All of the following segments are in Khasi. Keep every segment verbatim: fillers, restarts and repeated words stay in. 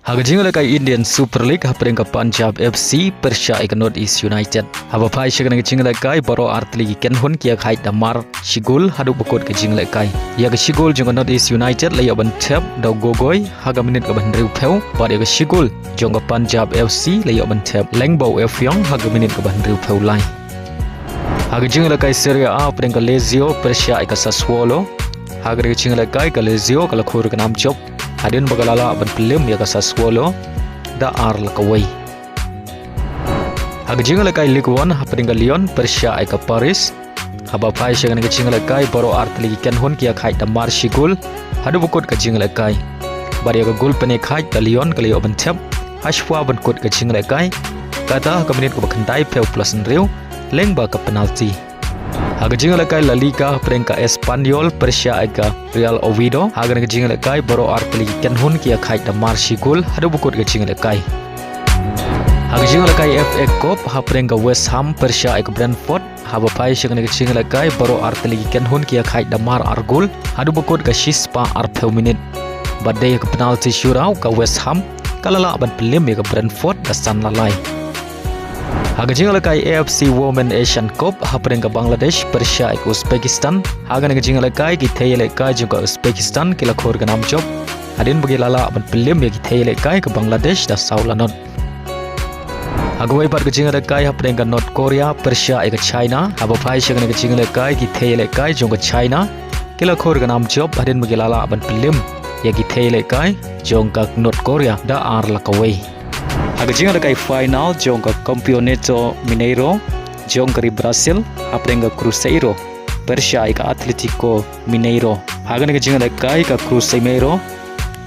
Ha ka jingïalehkai Indian Super League, hapdeng ka Punjab F C pyrshah ïa ka North East United. Haba phai sha kane ka jingïalehkai, baroh artylli ki kynhun ki ïakhaid da mar shi gol haduh ba kut ka jingïalehkai. Ïa ka shi gol jong ka North East United la ïoh ban thep da u Gogoi ha ka minit kaba hynriewphew, bad ïa ka shi gol jong ka Punjab F C la ïoh ban thep lyngba u Effiong ha ka minit kaba hynriewphew lai. Ha ka jingïalehkai Serie A, hapdeng ka Lazio pyrshah ïa ka Sassuolo. Ha kane ka jingïalehkai, ka Lazio ka la khur ka nam jop hadien ba ka la lah ban pynlem ïa ka Sassuolo da ar la kawei. Ha ka jingïalehkai Ligue One, hapdeng ka Lyon pyrshah ïa ka Paris. Haba phai sha kane ka jingïalehkai, baroh artylli ki kynhun ki ïakhaid da mar shi gol haduh ba kut ka jingïalehkai. Bad ïa ka gol pynïakhaid ka Lyon ka la ïoh ban thep hashwa ban kut ka jingïalehkai, kata ha ka minit kaba khyndaiphew plus hynriew lyngba ka penalti. Ha ka jingïalehkai La Liga, hapdeng ka Espanyol pyrshah ïa ka Real Oviedo. Ha kane ka jingïalehkai, baroh artylli ki kynhun ki ïakhaid da mar shi gol haduh ba kut ka jingïalehkai. Ha ka jingïalehkai F A Cup, hapdeng ka West Ham pyrshah ïa ka Brentford. Haba phai sha kane ka jingïalehkai, baroh artylli ki kynhun ki ïakhaid da mar ar gol haduh ba kut ka shispah arphew minit. Bad dei ha ka penalti shootout, ka West Ham ka la lah ban pynlem ïa ka Brentford da san la lai. Ha ka jingïalehkai A F C Women Asian Cup, hapdeng ka Bangladesh pyrshah ïa ka Uzbekistan. Ha kane ka jingïalehkai, ki thei ïalehkai jong ka Uzbekistan ki la khur ka nam jop hadien ba ki la lah ban pynlem ïa ki thei ïalehkai ka Bangladesh da saw la not. Ha kawei pat ka jingïalehkai, hapdeng ka North Korea pyrshah ïa ka China. Haba phai sha kane ka jingïalehkai, ki thei ïalehkai jong ka China ki la khur ka nam jop hadien ba ki la lah ban pynlem ïa ki thei ïalehkai jong ka North Korea da ar la kawei. Ha ka jingïalehkai final jong ka Campeonato Mineiro jong ka ri Brazil, hapdeng ka Cruzeiro pyrshah ïa ka Atletico Mineiro. Ha kane ka jingïalehkai, ka Cruzeiro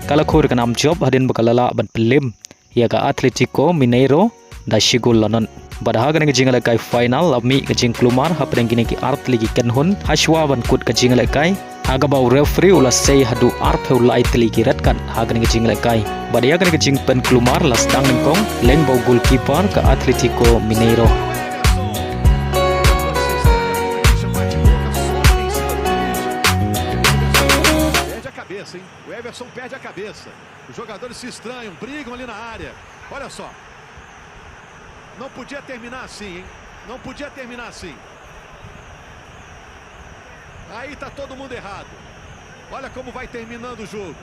ka la khur ka nam jop hadien ba ka la lah ban pynlem ïa ka Atletico Mineiro da shi gol la not. Bad ha kane ka jingïalehkai final la mih ka jingkulmar hapdeng kine ki artylli ki kynhun hashwa ban kut ka jingïalehkai ha kaba u referee u la sei haduh arphew lai tylli ki red card ha kane ka jingïalehkai. Bad ïa kane ka jingpynkulmar la sdang nyngkong lyngba u goalkeeper ka Atletico Mineiro. Perde a cabeça, hein? O Everson perde a cabeça. Os jogadores se estranham, brigam ali na área. Olha só. Não podia terminar assim, hein? Não podia terminar assim. Aí tá todo mundo errado. Olha como vai terminando o jogo.